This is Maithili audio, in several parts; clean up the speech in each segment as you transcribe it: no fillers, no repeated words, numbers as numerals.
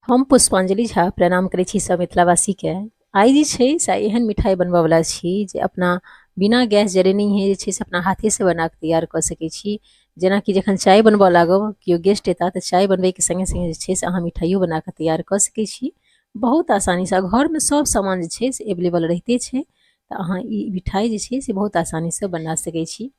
हम पुष्पांजलि झा प्रणाम करै छी सब मिथिलावासीके। आइ जे छै से एहन मिठाइ बनबऽवला छी जे अपना बिना गैस जरेनहिए जे छै से अपना हाथेसँ बना कऽ तैयार कऽ सकै छी। जेनाकि जखन चाय बनबऽ लागब, केओ गेस्ट एता, तऽ चाय बनबैके सङ्गे सङ्गे जे छै से अहाँ मिठाइयो बना कऽ तैयार कऽ सकै छी बहुत आसानीसँ। घरमे सब सामान जे छै से एवेलेबल रहिते छै, तऽ अहाँ ई मिठाइ जे छै से बहुत आसानीसँ बना सकै छी।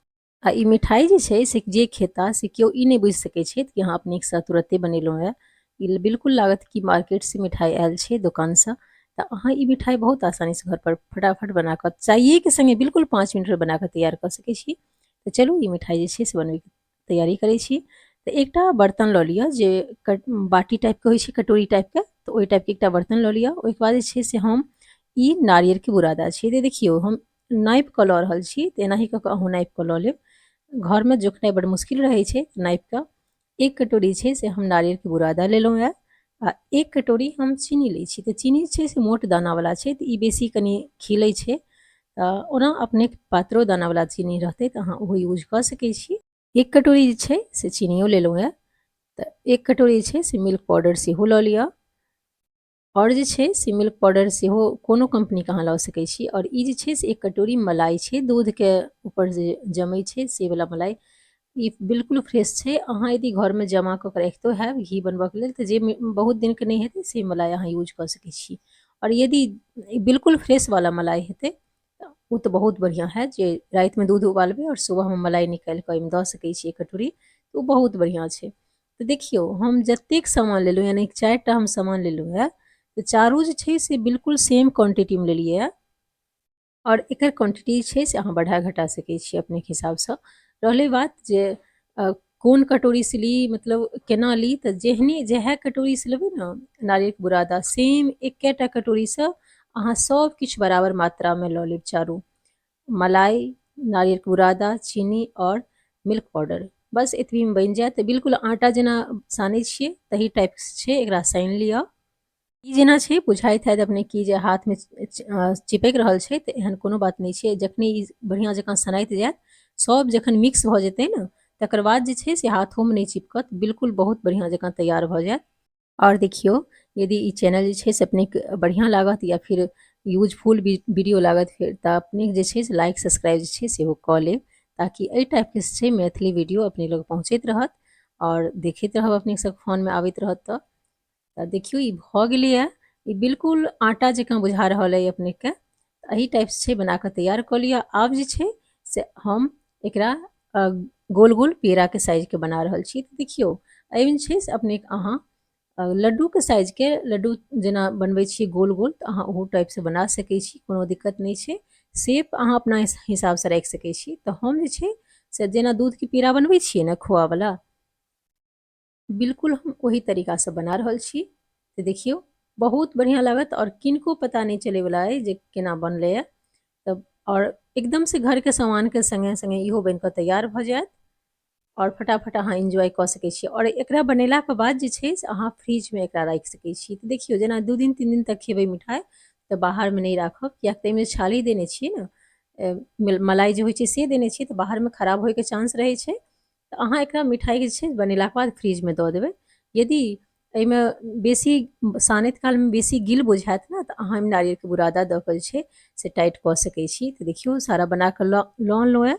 आ ई मिठाइ जे छै से जे खेता से केओ ई नहि बुझि सकै छथि कि अहाँ अपनेसँ तुरते बनेलहुँ हेँ। ई बिल्कुल लागत कि मार्केटसँ मिठाइ आयल छै दोकानसँ। तऽ अहाँ ई मिठाइ बहुत आसानीसँ घरपर फटाफट बना कऽ चाइएके सङ्गे बिल्कुल 5 मिनटमे बना कऽ तैयार कऽ सकै छी। तऽ चलू, ई मिठाइ जे छै से बनबैके तैयारी करै छी। तऽ एकटा बर्तन लऽ लिअ, जे बाटी टाइपके होइ छै, कटोरी टाइपके, तऽ ओहि टाइपके एकटा बर्तन लऽ लिअ। ओहिके बाद जे छै से हम ई नारियरके बुरादा छै, तऽ देखियौ, हम नापि कऽ लऽ रहल छी, तऽ एनाही कऽ कऽ अहूँ नापि कऽ लऽ लेब। घरमे जोखनाइ बड्ड मुश्किल रहै छै। नापि कऽ 1 कटोरी छै से हम नारियरके बुरादा लेलहुँ हेँ आ 1 कटोरी हम चीनी लै छी। तऽ चीनी छै से मोट दानावला छै, तऽ ई बेसी कनि खिलै छै। तऽ ओना अपनेके पातरो दानावला चीनी रहतै तऽ अहाँ ओहो यूज कऽ सकै छी। 1 कटोरी जे छै से चीनियो लेलहुँ हेँ, तऽ 1 कटोरी जे छै से मिल्क पाउडर सेहो लऽ लिअ। आओर जे छै से मिल्क पाउडर सेहो कोनो कम्पनीके अहाँ लऽ सकै छी। आओर ई जे छै से 1 कटोरी मलाई छै, दूधके ऊपर जे जमै छै से वला मलाई। ई बिल्कुल फ्रेश छै। अहाँ यदि घरमे जमा कऽ कऽ राखितो हैब घी बनबऽके लेल, तऽ जे बहुत दिनके नहि हेतै से मलाई अहाँ यूज कऽ सकै छी। आओर यदि बिल्कुल फ्रेशवला मलाई हेतै तऽ ओ तऽ बहुत बढ़िआँ हैत, जे रातिमे दूध उबालबै आओर सुबहमे मलाई निकालि कऽ ओहिमे दऽ सकै छी 1 कटोरी, तऽ ओ बहुत बढ़िआँ छै। तऽ देखियौ, हम जतेक सामान लेलहुँ, यानि 4टा हम सामान लेलहुँ हेँ, तऽ चारू जे छै से बिल्कुल सेम क्वान्टिटीमे लेलियै हेँ। आओर एकर क्वान्टिटी छै से अहाँ बढ़ा घटा सकै छी अपनेके हिसाबसँ। रहलै बात जे कोन कटोरीसँ ली, मतलब केना ली, तऽ जेहने जएह कटोरीसँ लेबै ने नारियलके बुरादा, सेम एकेटा कटोरीसँ अहाँ सब किछु बराबर मात्रामे लऽ लेब चारू: मलाई, नारियलके बुरादा, चीनी आओर मिल्क पाउडर। बस, एतबीमे बनि जायत। बिल्कुल आटा जेना सानै छियै, तही टाइपसँ छै, एकरा सानि लिअ। ई जेना छै बुझाइत हैत अपने की जे हाथमे चिपकि रहल छै, तऽ एहन कोनो बात नहि छै। जखने ई बढ़िआँ जकाँ सनाइत जायत, सब जखन मिक्स भऽ जेतै ने, तकर बाद जे छै से हाथोमे नहि चिपकत, बिल्कुल बहुत बढ़िआँ जकाँ तैयार भऽ जायत। आओर देखियौ, यदि ई चैनल जे छै से अपनेके बढ़िआँ लागत या फिर यूजफुल वीडियो लागत फेर, तऽ अपनेके जे छै से लाइक, सब्सक्राइब जे छै सेहो कऽ लेब, ताकि एहि टाइपके छै मैथिली वीडियो अपने लग पहुँचैत रहत आओर देखैत रहब, अपने सब फोनमे आबैत रहत। तऽ देखियौ, ई भऽ गेलैए। ई बिल्कुल आटा जकाँ बुझा रहल अइ अपनेके। एहि टाइपसँ छै बना कऽ तैयार कऽ लिअ। आब जे छै से हम एकरा गोल गोल पेड़ाके साइजके बना रहल छी। तऽ देखियौ, एहिमे छै से अपनेके अहाँ लड्डूके साइजके, लड्डू जेना बनबै छियै गोल गोल, तऽ अहाँ ओहो टाइपसँ बना सकै छी, कोनो दिक्कत नहि छै। शेप अहाँ अपना हिसाबसँ राखि सकै छी। तऽ हम जे छै से जेना दूधके पेड़ा बनबै छियै ने खोआवला, बिल्कुल हम ओही तरीकासँ बना रहल छी। तऽ देखियौ, बहुत बढ़िआँ लागत आओर किनको पता नहि चलैवला अइ जे केना बनलैए। तऽ आओर एकदमसँ घरके सामानके सङ्गे सङ्गे इहो बनि कऽ तैयार भऽ जायत आओर फटाफट अहाँ एन्जॉय कऽ सकै छी। आओर एकरा बनेलाके बाद जे छै से अहाँ फ्रिजमे एकरा राखि सकै छी। तऽ देखियौ, जेना 2 दिन 3 दिन तक खेबै मिठाइ, तऽ बाहरमे नहि राखब, किएक तऽ एहिमे छाली देने छियै ने, मलाई जे होइ छै से देने छियै, तऽ बाहरमे खराब होइके चांस रहै छै। तऽ अहाँ एकरा मिठाइ जे छै बनेलाके बाद फ्रिजमे दऽ देबै। यदि एहिमे बेसी सानैत कालमे बेसी गिल बुझायत ने, तऽ अहाँ एहिमे नारियलके बुरादा दऽ कऽ जे छै से टाइट कऽ सकै छी। तऽ देखियौ, सारा बना कऽ लऽ अनलहुँ हेँ।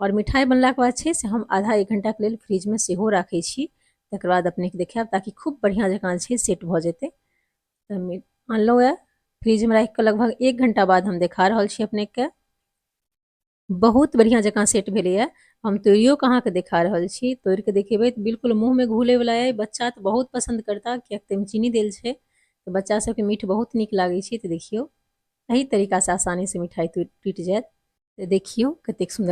आओर मिठाइ बनलाके बाद छै से हम आधा 1 घण्टाके लेल फ्रिजमे सेहो राखै छी, तकर बाद अपनेके देखायब, ताकि खूब बढ़िआँ जकाँ छै सेट भऽ जेतै। तऽ अनलहुँ हेँ, फ्रिजमे राखि कऽ लगभग 1 घण्टा बाद हम देखा रहल छी अपनेके। बहुत बढ़िआँ जकाँ सेट भेलैए। हम तोड़ियो कऽ अहाँके देखा रहल छी। तोड़ि कऽ देखेबै तऽ बिल्कुल मुँहमे घुलैवला अइ। बच्चा तऽ बहुत पसन्द करता, किएक तऽ एहिमे चीनी देल छै, तऽ बच्चा सबके मीठ बहुत नीक लागै छै। तऽ देखियौ, एहि तरीकासँ आसानीसँ मिठाइ टूटि जायत। तऽ देखियौ, कतेक सुन्दर।